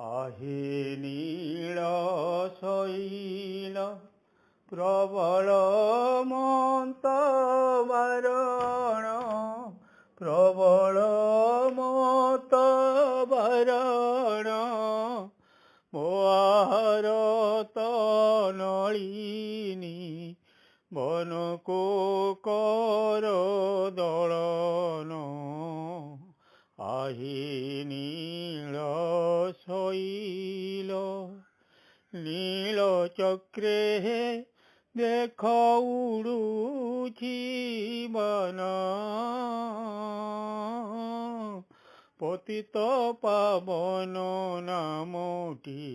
ଆହେ ନୀଳ ଶୈଳ ପ୍ରବଳ ମନ୍ତ ବାରଣ, ପ୍ରବଳ ମତ ବାରଣ, ମୋ ଆରତ ନଳିନୀ ବନକୁ କର ଦଳନ। ଆହେ ନୀଳ ଶୈଳ ନୀଳ ଚକ୍ରେ ଦେଖ ଉଡ଼ୁଛି ବନ, ପତିତ ପାବନ ନାମଟି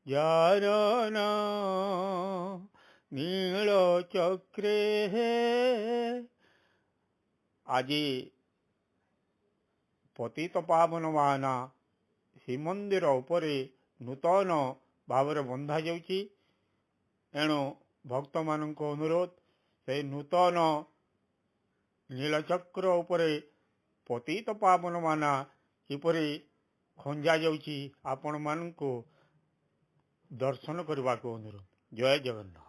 ଯାର ନୀଳ ଚକ୍ରେ। ଆଜି ପତିତ ପାବନ ବାନା ଶ୍ରୀମନ୍ଦିର ଉପରେ ନୂତନ ଭାବରେ ବନ୍ଧାଯାଉଛି। ଏଣୁ ଭକ୍ତମାନଙ୍କୁ ଅନୁରୋଧ, ସେଇ ନୂତନ ନୀଳଚକ୍ର ଉପରେ ପତିତ ପାବନ ବାନା କିପରି ଖଞ୍ଜା ଯାଉଛି, ଆପଣମାନଙ୍କୁ ଦର୍ଶନ କରିବାକୁ ଅନୁରୋଧ। ଜୟ ଜଗନ୍ନାଥ।